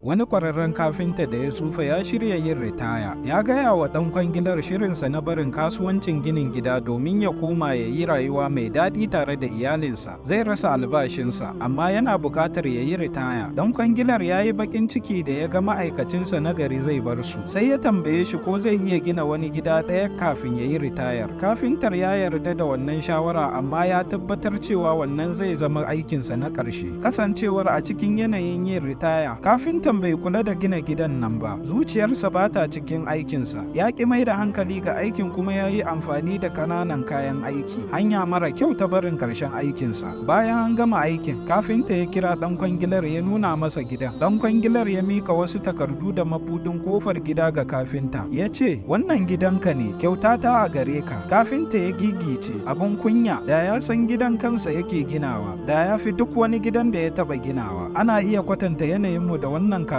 Wani ƙwararren kafinta da ya tsufa ya shirya yin ritaya. Ya gaya wa ɗan kwangilar shirinsa na barin kasuwancin ginin gida domin ya koma ya yi rayuwa mai daɗi tare da iyalinsa. Zai rasa albashinsa, amma yana buƙatar ya yi ritaya. Ɗan kwangilar ya yi baƙin ciki da ya ga ma'aikacinsa na gari zai bar su. Sai ya tambaye shi ko zai iya gina wani gida ɗaya kafin ya yi ritayar. Kafintar ya yarda da wannan shawara, amma ya tabbatar cewa wannan zai zama aikinsa na ƙarshe. Kasancewar a cikin yanayin yin ritaya, kafintan bai kula da gina gidan nan ba. Zuciyarsa ba ta cikin aikinsa. Ya ƙi mai da hankali ga aikin kuma ya yi amfani da ƙananan kayan aiki. Hanya mara kyau ta barin ƙarshen aikinsa. Bayan an gama aikin, kafinta ya kira ɗan kwangilar ya nuna masa gidan. Ɗan kwangilar ya mika wasu takardu da mabuɗin ƙofar gida ga kafinta. Ya ce, "Wannan gidanka ne, kyauta ta a gare ka." Kafinta ya gigice, abin kunya, da ya san gidan kansa yake ginawa, da ya fi duk wani gidan da ya taɓa ginawa. Ana iya kwatanta yanayinmu da wannan